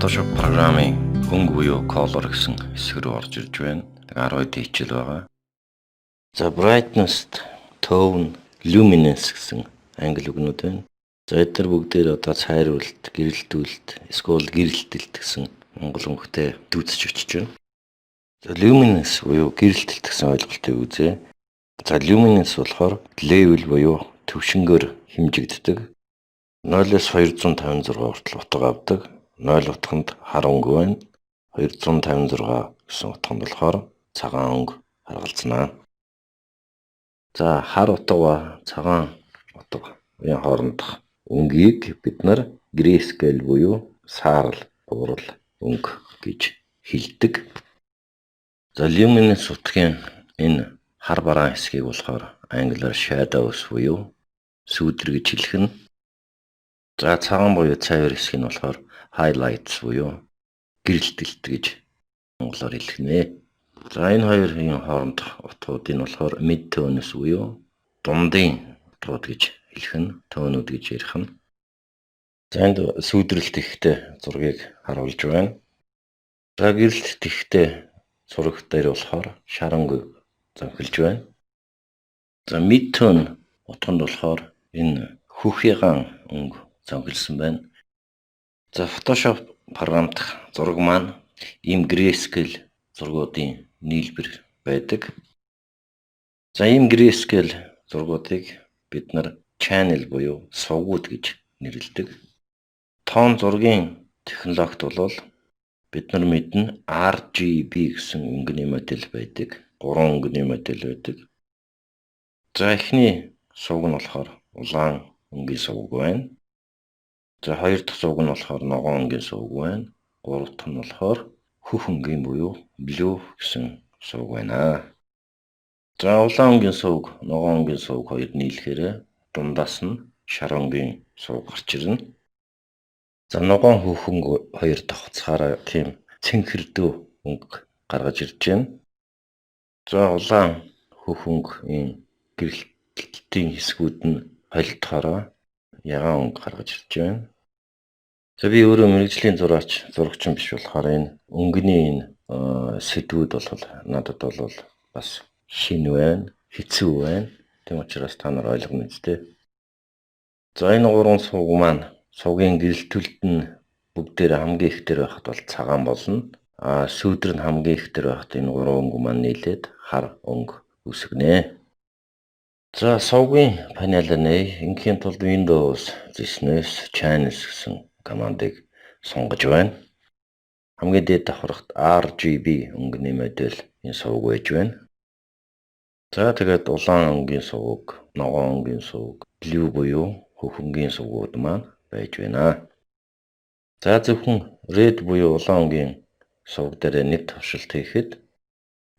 Photoshop програмын өнгө буюу color гэсэн хэсэг рүү орж ирж байна. 12 хичээл байгаа. За, brightness, tone, luminance гэсэн англи үгнүүд байна. За, эдгээр бүгдээр одоо цайруулалт, гэрэлтүүлэлт, эсвэл гэрэлтэлт гэсэн монгол өнгөтэй дүйцэж өчөж байна. За, luminance буюу гэрэлтэлт гэсэн ойлголтыг үзье. За, luminance болохоор level буюу төвшөнгөөр хэмжигддэг. 0-оос 256 хүртэл утга авдаг. 0 утганд хар өнгө байна. 256 гэсэн утганд болохоор цагаан өнгө харгалзнаа. За, хар утга ба цагаан утгын хоорондох өнгийг бид нар grayscale буюу саарал, уурал өнгө гэж хэлдэг. За, luminance утгын энэ хар бараан хэсгийг болохоор англиар shadows буюу сүүдэр гэж хэлэх нь. За, цагаан буюу цайвар хэсэг нь болохоор highlights буюу гэрэлтэлт гэж монголоор хэлэх нэ. За, энэ хоёрын хоорондох утгуудыг нь болохоор midtones буюу дундын утгууд гэж хэлэх нь, tone үүд гэж ярих нь. За, энд сүүдрэлт ихтэй зургийг харуулж байна. За, гэрэлтэлт ихтэй зураг дээр болохоор шар өнгө зөнхөлж байна. За, midtone утганд болохоор энэ хөх ягаан өнгө зөнхөлсөн байна. За, Photoshop програм дахь зураг маань ийм grayscale зургуудын нийлбэр байдаг. За, ийм grayscale зургуудыг бид нар channel буюу сувгууд гэж нэрлэдэг. Тоон зургийн технологид бол бид нар мэднэ, RGB гэсэн өнгөний модель байдаг. Гурван өнгөний модель байдаг. За, эхний сувг нь болохоор улаан өнгийн сувг байна. За, хоёр дахь сувг нь болохоор ногоон өнгийн сувг байна. Гурав дахь нь болохоор хөх өнгийн буюу blue гэсэн сувг байна. За, улаан өнгийн сувг, ногоон өнгийн сувг хоёр нийлэхээр дундаас нь шар өнгийн сувг гарч ирнэ. За, ногоон, хөх өнгө хоёр давхцахаараа тийм цэнхэрдүү өнгө гаргаж ирж байна. За, улаан, хөх өнгийн гэрэлтэлтийн хэсгүүд нь холилдохоороо ягаан өнгө гаргаж ирж байна. За, би өөрөө мэргэжлийн зураач, зурагчин биш болохоор энэ өнгөний энэ сэдвүүд бол надад бол бас шинэ байна, хэцүү байна. Тийм учраас та нар ойлгоно үстэй. За, энэ гурван сувг маань сувгийн гэрэлтүүлэлт нь бүгдээр хамгийн их дээр байхад бол цагаан болно. А сүүдэр нь хамгийн их дээр байхад энэ гурван өнгө маань нийлээд хар өнгө үүсгэнэ. За, сувгийн панел нээ. Ингээхийн тулд Windows зэснээс Channels гэсэн командыг сонгож байна. Хамгийн дээд давхаргад RGB өнгөний модель энэ сувг байж байна. За, тэгээд улаан өнгийн сувг, ногоон өнгийн сувг, blue буюу хөх өнгийн сувгууд маань байж байна. За, зөвхөн red буюу улаан өнгийн сувг дээр нэг товшилт хийхэд,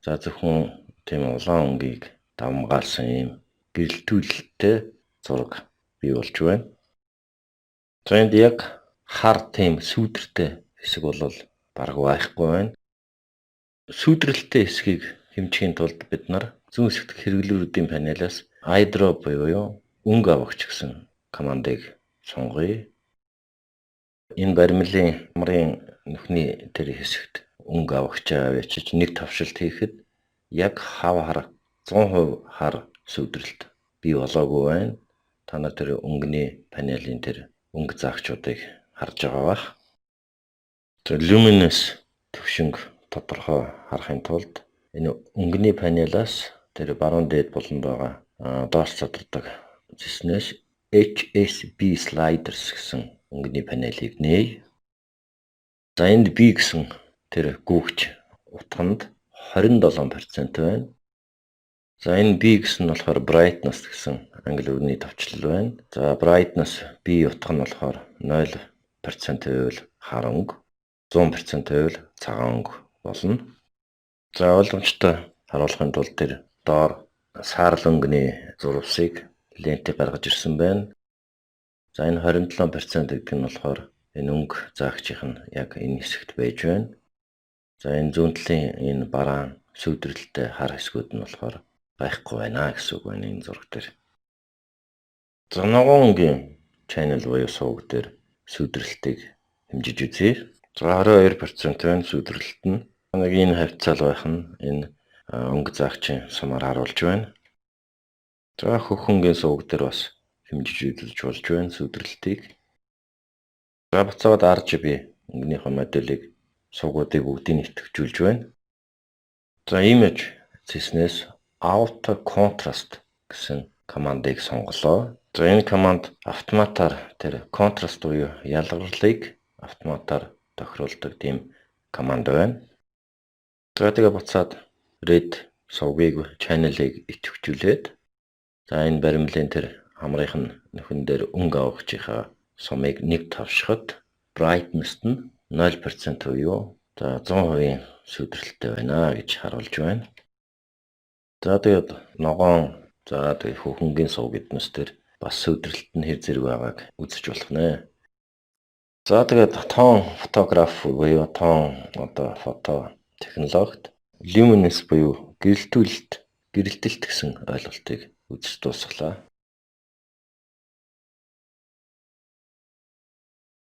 за, зөвхөн тийм улаан өнгийг давамгайлсан ийм гэрэлтүүлэлттэй зураг бий болж байна. За, энд яг хар тийм сүүдэртэй хэсэг бол бараг байхгүй байна. Сүүдрэлттэй хэсгийг хэмжихийн тулд бид нар зүүн хэсэгт хэрэглүүрүүдийн панелаас eyedrop буюу өнгө авагч гэсэн командыг сонгоё. Энэ баримлын марын нүхний тэр хэсэгт өнгө авагчаа аваачиж нэг товшилт хийхэд яг хав хар, 100% хар сүүдрэлт бий болоогүй байна. Та нар тэр өнгөний панелийн тэр өнгө заагчуудыг харж байгаа бах. Тэр luminance төвшинг тодорхой харахын тулд энэ өнгөний панелаас тэр баруун дээд буланд байгаа доош задардаг зэснээс HSB sliders гэсэн өнгөний панелийг нээе. За, энд B гэсэн тэр гүгч утганд 27% байна. За, энэ B гэсэн нь болохоор brightness гэсэн англи үгний товчлол байна. За, brightness B утга нь болохоор 0% байвал хар өнгө, 100% байвал цагаан өнгө болно. За, ойлгомжтой харуулахын тулд тэр доор саарал өнгөний зурвасыг лентийг гаргаж ирсэн байна. За, энэ 27% гэдэг нь болохоор энэ өнгө заагчийнх нь яг энэ хэсэгт байж байна. За, энэ зүүн талын энэ бараан сүүдрэлтэй хар хэсгүүд нь болохоор байхгүй байна гэсэн үг байна энэ зураг дээр. За, ногоон өнгийн channel буюу сувг дээр сүүдрэлтийг хэмжиж үзье. За, 22% байна сүүдрэлт нь. Нэг энэ хавьцаал байх нь энэ өнгө заагчийн сумаар харуулж байна. За, хөх өнгийн суваг дээр бас хэмжиж үзэж болж байна сүүдрэлтийг. За, буцаагаад RGB өнгөнийхөө моделийг, сувгуудыг бүгдийг идэвхжүүлж байна. За, image цэснээс auto contrast гэсэн командыг сонголоо. За, энэ команд автоматар тэр контраст буюу ялгарлыг автоматар тохируулдаг тийм команд байна. За, тэгээ буцаад red сувгийг, channel-ыг идэвхжүүлээд, за, энэ баримлын тэр хамрынх нь нөхөн дээр өнгө авахчийнхаа сумыг нэг товшиход brightness нь 0% буюу, за, 100% сүүдрэлттэй байна гэж харуулж байна. За, тэгээд ногоон, за, тэгээд хөх өнгийн суваг эднээс тэр бас сүүдрэлт нь хэр зэрэг байгааг үзэж болох нэ. За, тэгээд тоон фотограф буюу тоон одоо фото технологид luminance буюу гэрэлтүүлэлт, гэрэлтэлт гэсэн ойлголтыг үзэж дуусгалаа.